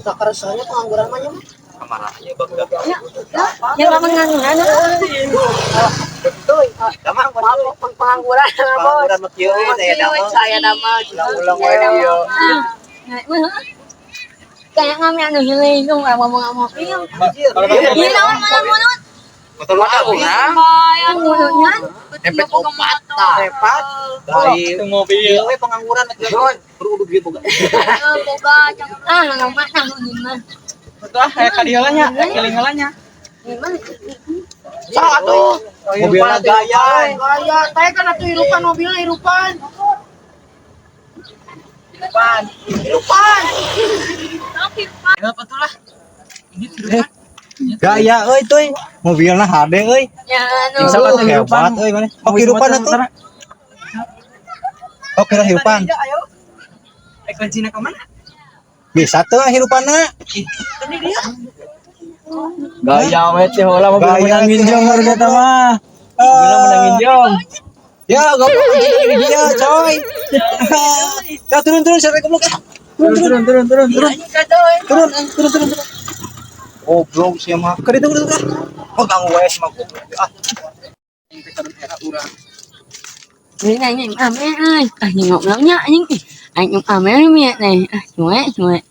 Tak keresahannya pengangguran mah nya mah. Kamaranya bangga. Ya, ya pengangguran. Betul. Kamar Maaf pengangguran bos. Pengangguran mah kieu we saya nama. Saya nama. Ulang-ulang we ieu. Kayak ngami anu hiling dong, ngomong-ngomong. Iya, iya, lawan mana mulut? Motor mana urang? Mulutnya. Empet opat. Repot. Dari mobil. Ieu we pengangguran mah kieu. Beruduk gitu boga. Ah, lama nah ini mah. Betul ah, kayak kadieu nya, keling heula nya. Ini mah. Sok atuh. Mobilna gaya. Gaya, teh kan atuh hirupan mobilnya hirupan. Hirupan. Hirupan. Ya betul lah. Ini hirupan. Gaya euy tuy. Mobilna hade euy. Ya anu. Insya Allah Hebat hirupan. euy maneh. Oh hirupan atuh. Oh kira hirupan. Ayo. Eh kuncina ke mana? Bisa tuh hirupanna. Ini dia. Gaya we teh heula mobil Gaya menang teh. nginjong harga eta mah. Mobilna menang nginjong. Ya, gak apa-apa ini dia, coy. Ya turun turun siapa goblok ah. Turun turun turun turun turun. Turun, eh, turun turun turun. Goblok sih mah. Ke ditu ke ditu ah. Oh ganggu wae sama goblok. Ah, Ini nanya ame euy. Ah, ngobrolnya anjing. Aing ame nih nih. Ah, cuek cuek.